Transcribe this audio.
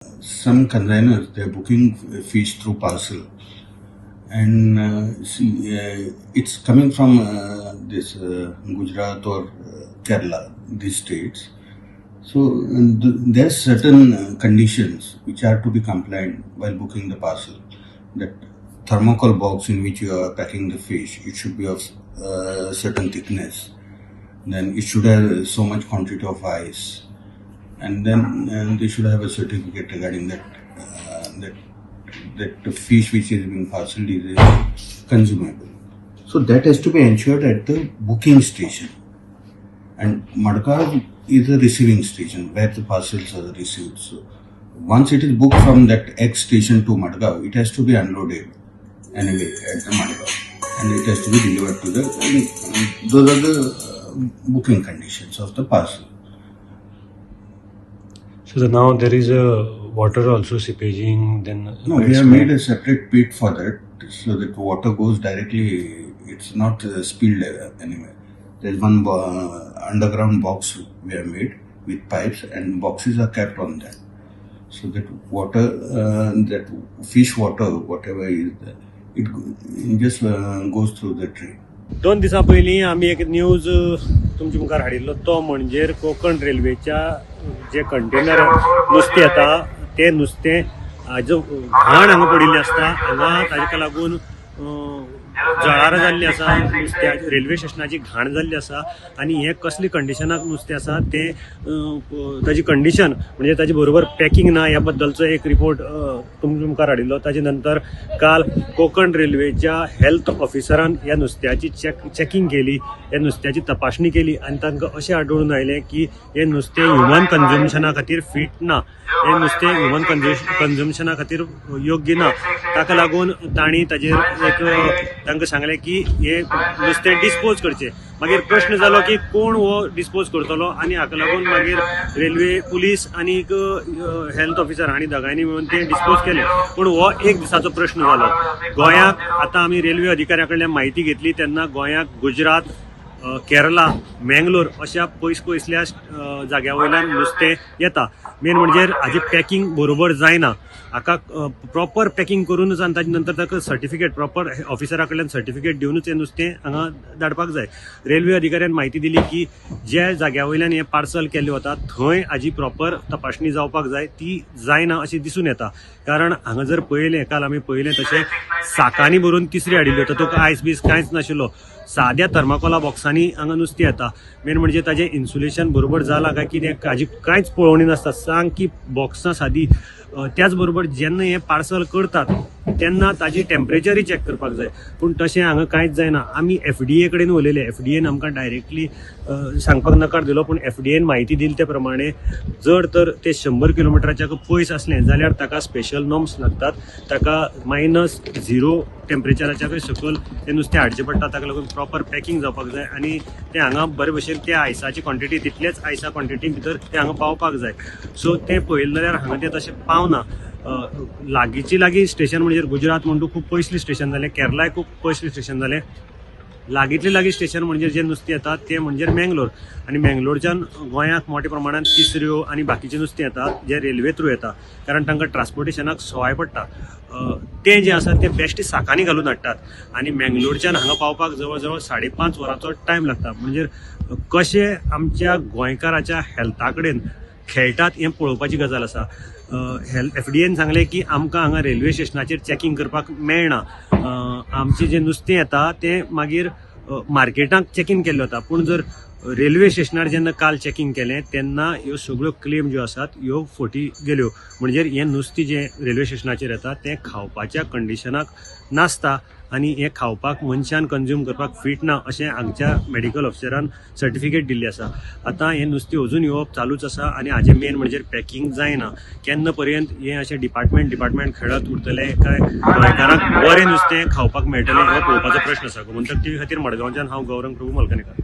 Some consignors, they're booking fish through parcel, and see, it's coming from this Gujarat or Kerala, these states. So there's certain conditions which are to be complied while booking the parcel. That thermocol box in which you are packing the fish, it should be of certain thickness. Then it should have so much quantity of ice, and then and they should have a certificate regarding that the fish which is being parceled is consumable. So that has to be ensured at the booking station. And Madgaon is a receiving station where the parcels are received. So once it is booked from that X station to Madgaon, it has to be unloaded anyway at the Madgaon, and it has to be delivered to the. And those are the booking conditions of the parcel. So now there is a water also seepaging. Then No, we have made a separate pit for that, so that water goes directly. It's not spilled anywhere. There's one underground box we have made with pipes, and boxes are kept on that, so that water, that fish water, whatever is there, it just goes through the drain. 2 दिसां पयलीं आमी एक news तुमच्या मुखार हाडिल्लो, तो म्हणजे कोकण रेल्वेच्या जे कंटेनर नुस्तें येता तें नुस्तें हाजो घाण हांगा पडिल्ली आसता. हांगा ताका लागून जळारां जाल्लीं आसा, नुस्त्या रेल्वे स्टेशनाची घाण जाल्ली आसा आनी हें कसली कंडिशनाक नुस्तें आसा तें ताजी कंडिशन म्हणजे ताजी बरोबर पॅकिंग ना ह्या बद्दलचो एक रिपोर्ट तुमच्या मुखार हाडिल्लो. ताजे नंतर काल कोकण रेल्वेच्या हेल्थ ऑफिसरान ह्या नुस्त्याची चॅकिंग केली, ह्या नुस्त्याची तपासणी केली आनी तांकां अशें आढळून आयलें की हें नुस्तें ह्युमन कन्जम्पशना खातीर फीट ना, हें नुस्तें ह्युमन कन्जम्पशना खातीर योग्य ना. ताका लागून तांणी ताजेर एक तांकां सांगलें की हें नुस्तें डिस्पोज करचें. मागीर प्रश्न जालो की कोण हो डिस्पोज करतलो आनी हाका लागून मागीर रेल्वे पुलीस आनीक हेल्थ ऑफिसर हांणी दोगांयनी मेळून तें डिस्पोज केलें. पूण हो एक दिसाचो प्रश्न जालो. गोंयाक आतां आमी रेल्वे अधिकाऱ्या कडल्यान म्हायती घेतली तेन्ना गोंयाक गुजरात, केरला, मँगलोर अशा पयस पयसल्या जाग्या वयल्यान नुस्तें येता. मेन म्हणजे हाजी पॅकिंग बरोबर जायना. हाका प्रॉपर पॅकिंग करूनच आनी ताजे नंतर ताका सर्टिफिकेट, प्रॉपर ऑफिसरा कडल्यान सर्टिफिकेट दिवनूच हें नुस्तें हांगा धाडपाक जाय. रेल्वे अधिकाऱ्यान म्हायती दिली की ज्या जाग्या वयल्यान हें पार्सल केल्लें वता थंय हाजी प्रॉपर तपासणी जावपाक जाय, ती जायना अशें दिसून येता. कारण हांगा जर पळयलें, काल आमी पळयलें तशें साकांनी भरून तिसरी हाडिल्ल्यो, तातूंत आयस बीस कांयच नाशिल्लो. साद्या थर्माकोला बॉक्सांनी हांगा नुस्तें येता. मेन म्हणजे ताजें इन्सुलेशन बरोबर जालां काय कितें हाजी कांयच पळोवणी नासता, सामकी बॉक्सां सादी. त्याच बरोबर जेन्ना हें पार्सल करतात तेन्ना ताजी टेम्परेचरय चॅक करपाक जाय, पूण तशें हांगा कांयच जायना. आमी एफडीए कडेन उलयले. एफडीएन आमकां डायरेक्टली सांगपाक नकार दिलो, पूण एफडीएन म्हायती दिली ते प्रमाणे जर तर ते 100 किलोमिटराच्या पयस आसलें जाल्यार ताका स्पेशल नॉर्म्स लागतात. ताका -0 टेम्परेचराच्या सकयल तें नुस्तें हाडचें पडटा. ताका लागून प्रॉपर पॅकिंग जावपाक जाय आनी तें हांगा बरे भशेन त्या आयसाची क्वॉन्टिटी, तितलेच आयसा क्वॉन्टिटी भितर तें हांगा पावपाक जाय. सो तें पळयलें जाल्यार हांगा तें तशें पावना. लागींची लागीं स्टेशन म्हणजे गुजरात म्हणटू खूब पयसलें स्टेशन जालें, केरलाय खूब पयसलें स्टेशन जालें. लागींतलें लागीं स्टेशन म्हणजे जें नुस्तें येता तें म्हणजे मँगलोर आनी मँगलोरच्यान गोंयाक मोठ्या प्रमाणान तिसऱ्यो आनी बाकीचें नुस्तें येता जें रेल्वे थ्रू येता, कारण तांकां ट्रान्सपोर्टेशनाक सवाय पडटा. तें जें आसा तें बेश्टें साकांनी घालून हाडटात आनी मँगलोरच्यान हांगा पावपाक जवळ जवळ 5.5 वरांचो टायम लागता. म्हणजे कशें आमच्या गोंयकाराच्या हेल्था कडेन खेळटात हें पळोवपाची गजाल आसा. हेल्थ एफडीएन सांगलें की आमकां हांगा रेल्वे स्टेशनाचेर चॅकिंग करपाक मेळना. आमचें जें नुस्तें येता तें मागीर मार्केटाक चॅकींग केल्लें वता, पूण जर रेल्वे स्टेशनार जेन्ना काल चॅकिंग केलें तेन्ना ह्यो सगळ्यो क्लेम ज्यो आसात ह्यो फटी गेल्यो. म्हणजे हें नुस्तें जें रेल्वे स्टेशनाचेर येता तें खावपाच्या कंडिशनाक नासता आनी हें खावपाक मनशान कंज्यूम करपाक फीट ना अशें हांगच्या मेडिकल ऑफिसरान सर्टिफिकेट दिल्ली आसा. आतां हें नुस्तें अजून येवप चालूच आसा आनी हाजें मेन म्हणजे पॅकिंग जायना. केन्ना पर्यंत हें अशें डिपार्टमेंट डिपार्टमेंट खेळत उरतलें काय गोंयकारांक बरें नुस्तें खावपाक मेळटलें हो पळोवपाचो प्रश्न आसा. गोमंतक टीव्ही खातीर मडगांवच्यान हांव गौरंग प्रभू मलकनेकर.